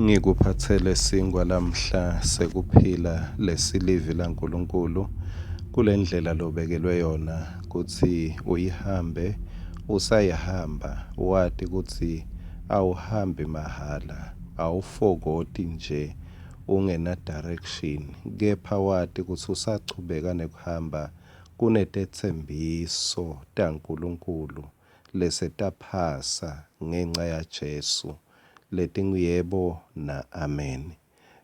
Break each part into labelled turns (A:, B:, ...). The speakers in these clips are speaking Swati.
A: Ngikuphatsele sinkwa lamhla sekuphila lesilivi laNkulunkulu kulendlela lobekelwe yona kutsi uyihambe usayihamba wati kutsi awuhambi mahhala awufokoti nje ungena direction kepha wati kutsi usachubeka nekuhamba kunetetsembiso taNkulunkulu lesetaphasa ngenca yaJesu letinguYebo na-Amen.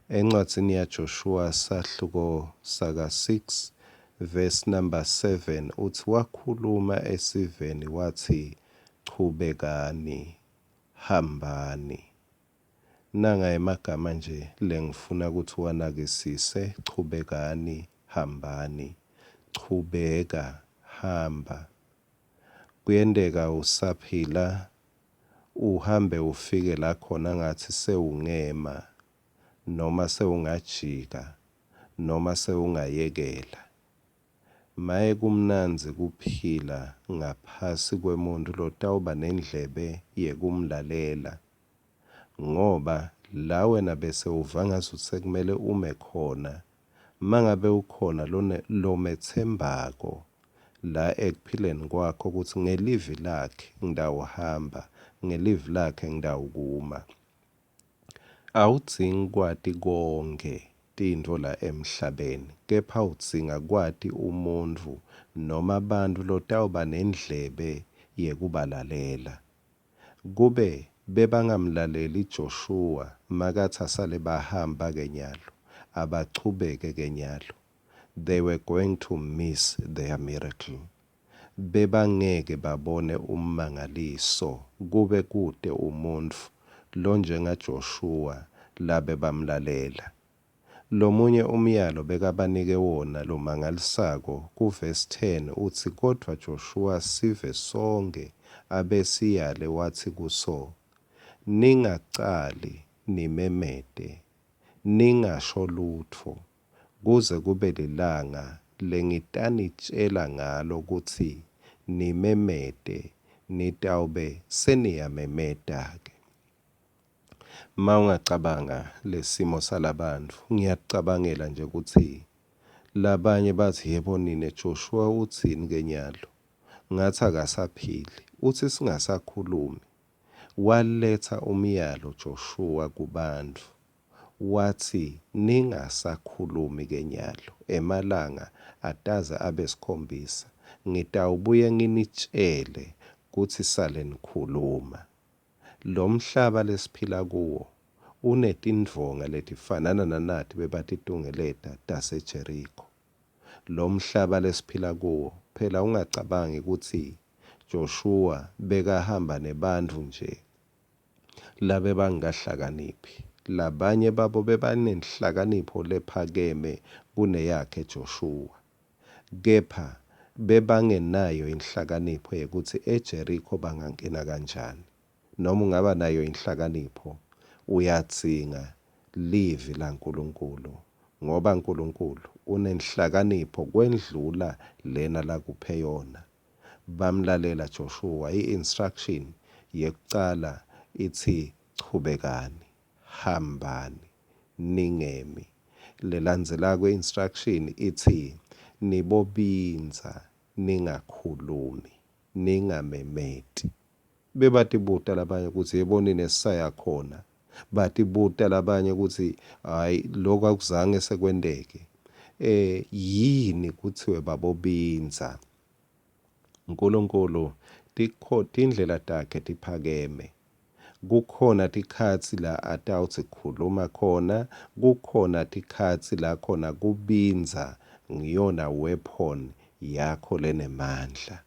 A: Encwadzini yaJoshuwa sahluko saka-6 verse number 7 utsi wakhuluma esiveni watsi chubekani, hambani. Nanga emagama nje lengifuna kutsi uwanakisise, chubekani, hambani. Chubeka, hamba. Kuyenteka usaphila uhambe ufike la khona ngatsi sewungema noma sewungajika noma sewungayekela. Maye kumnandzi kuphila ngaphasi kwemuntfu lotawuba nendlebe yekumlalela ngoba la wena bese uva ngazutsi sekumele ume khona mangabe ukhona lometsembako la ekuphileni kwakho kutsi ngelivi lakhe ngitawuhamba, ngelivi lakhe ngitawukuma. Awudzingi kwati konkhe tintfo la emhlabeni, kepha udzinga kwati umuntfu noma bantfu lotawuba nendlebe yekubalalela. Kube bebangamlaleli Joshuwa makatsi asale bahamba ke nyalo, abachubeke ke nyalo. They were going to miss their miracle. Bebangeke babone ummangaliso kube kute umuntfu lonjengaJoshuwa labebamlalela. Lomunye umyalo bekabanike wona lomangalisako kuvesi 10 utsi kodvwa Joshuwa sive sonkhe abesiyale watsi kuso, Ningacali nimemete, ningasho lutfo, kuze kube lilanga lengitanitjela ngalo kutsi nimemete, nitawube seniyamemeta-ke. Ma ungacabanga lesimo salabantfu, ngiyacabangela nje kutsi labanye batsi yebo nine Joshua utsini ke nyalo? Ngatsi akasaphili, utsi singasakhulumi. Waletsa umyalo Joshua kubantfu Watsi, Ningasakhulumi ke nyalo, emalanga ataze abe sikhombisa, ngitawubuye nginitjele kutsi sale nikhuluma. Lomhlaba lesiphila kuwo unetindvonga letifanana nanati bebatitungeleta taseJerikho. Lomhlaba lesiphila kuwo, phela ungacabangi kutsi Joshuwa bekahamba nebantfu nje labebangakahlakaniphi. Labanye babo bebanenhlakanipho lephakeme kuneyakhe Joshuwa. Kepha bebangenayo inhlakanipho yekutsi eJerikho bangangena kanjani. Noma ungaba nayo inhlakanipho, uyadzinga livi laNkulunkulu ngoba Nkulunkulu unenhlakanipho kwendlula lena lakuphe yona. Bamlalela Joshuwa. I-instruction yekucala itsi chubekani, hambani, ningemi. Lelandzelako i-instruction itsi nibobindza, ningakhulumi, ningamemeti. Bebatibuta labanye kutsi yebo nine sisaya khona. Batibuta labanye kutsi hhayi lokhu akuzange sekwenteke. Eh yini kuthiwe babobindza? Nkulunkulu tikho tindlela takhe tiphakeme. Kukhona tikhatsi la atawutsi khuluma khona, kukhona tikhatsi la khona kubindza ngiyona weapon yakho lenemandla.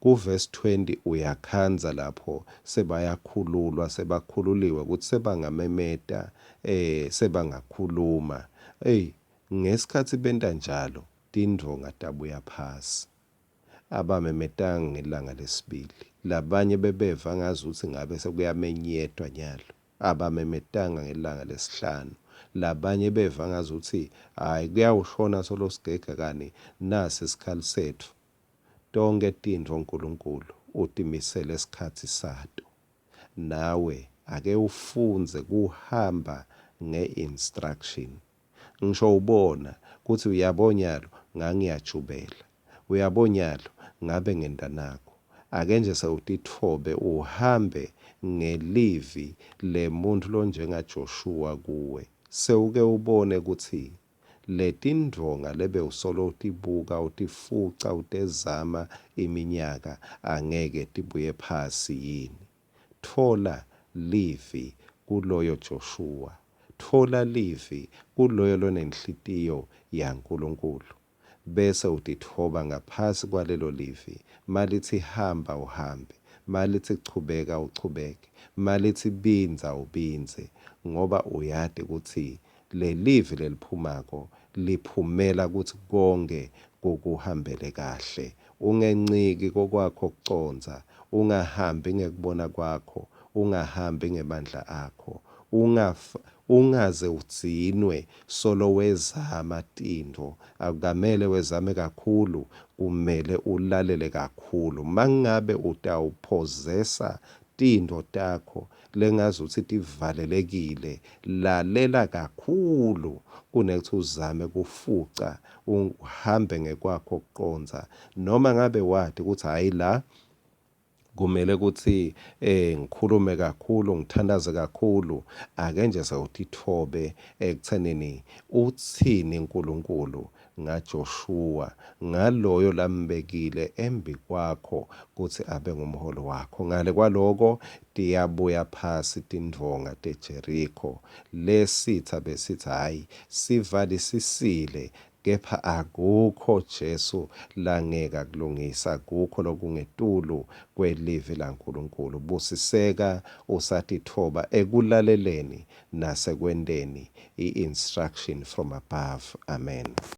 A: Kuvesi 20 uyakhandza lapho sebayakhululwa sebakhululiwe kutsi sebangamemeta eh sebangakhuluma. Ey ngesikhatsi benta njalo tindvonga tabuya phasi. Abamemetanga ngelanga lesibili. Labanye bebeva ngazutsi ngabe sekuyamenyetwa nyalo. Abamemetanga ngelanga lesihlanu. Labanye beva ngazutsi hhayi kuyawushona solo sigega kani nasi isikhali setfu. Tonkhe tintfo Nkulunkulu utimisele sikhatsi sato. Nawe Ake ufundze kuhamba nge-instruction. Ngisho ubona kutsi uyabo nyalo ngangiyajubela. Uyabo nyalo ngabe ngenta nako. Ake nje sewutitfobe uhambe ngelivi lemuntfu lonjengaJoshuwa kuwe. Sewuke ubone kutsi letindvonga lebewusolo utibuka utifuca utezama iminyaka angeke tibuye phasi yini. Tfola livi kuloyo Joshuwa. Tfola livi kuloyo lonenhlitiyo yaNkulunkulu bese utitfoba ngaphasi kwalelo livi. Malitsi hamba uhambe, malitsi chubeka uchubeke, malitsi bindza ubindze ngoba uyati kutsi lelivi leliphumako liphumela kutsi konkhe kukuhambele kahle. Ungenciki kokwakho kucondza, ungahambi ngekubona kwakho, ungahambi ngemandla akho. Ungaze udzinwe solo wezama tintfo. Akukamele wezame kakhulu, kumele ulalele kakhulu. Mangabe utawuphozesa tintfo takho lengazuthi tivalelekile, lalela kakhulu kunekuthi uzame kufuca uhambe ngekwakho kucondza noma ngabe wati ukuthi hayi la kumele kutsi ngikhulume kakhulu ngithandaze kakhulu. Ake nje sewutitfobe ekuthenini utsini uNkulunkulu ngaJoshuwa, ngaloyo lambekile embikwakho kutsi abe ngumholi wakho. Ngale kwaloko tiyabuya phasi tindvonga teJerikho. Lesitha besithi hayi sivalisisile, kepha akukho Jesu langeke akulungisa, akukho lokungetulu kwelivi laNkulunkulu. Busiseka usatitfoba ekulaleleni nasekwenteni i-instruction from above. Amen.